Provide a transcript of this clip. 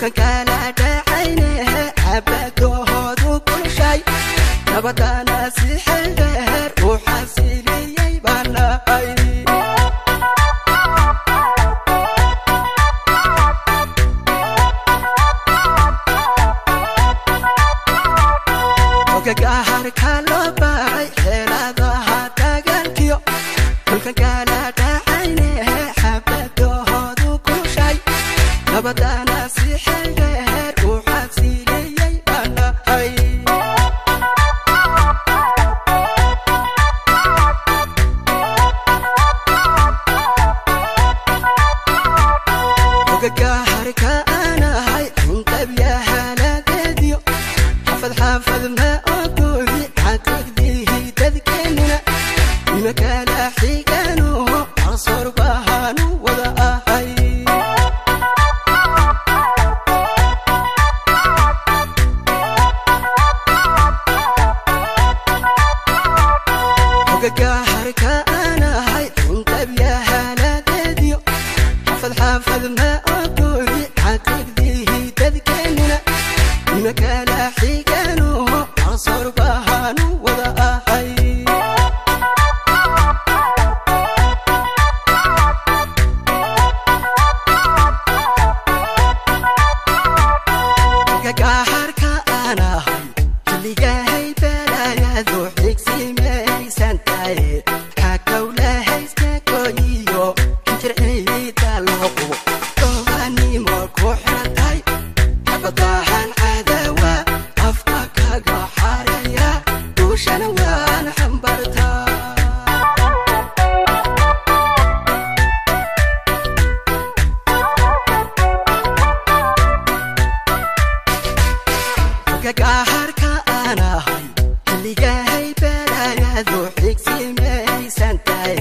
Dhulkan kala dhacayne xabadoodu kulshay nabadana si xeeldheer u xasiliyey baan nahay. Gaharka loo baaray xeeladaha dagaalkiyo dhulkan kala dhacayne xabadoodu kulshay nabadana si xeeldheer u xasiliyey baan nahay. Gaharka aanahay xunqabyahaladeediyo xafad xaafad ma ogoli xaqiiqdihi dadkeenuna ima kala xigano qarsoor bahaanu wada ahay. Gaharka aanahay xunqabyahaladeediyo xafad xaafad ma ogoli xaqiiqdihi dadkeenuna ima kala xigano qarsoor bahaanu wada ahay. Gaharka aanahay xilligahay balaayadu xigsimaysan tahay xakowlahayska gooyiyo xinjirciida loo qubo gobanimo ku xiran tahay xabadahan cadawa afka kaga xareeya duushana waan xambartaa. Gaharka aanahay xilligahay balaayadu xigsimaysan tahay.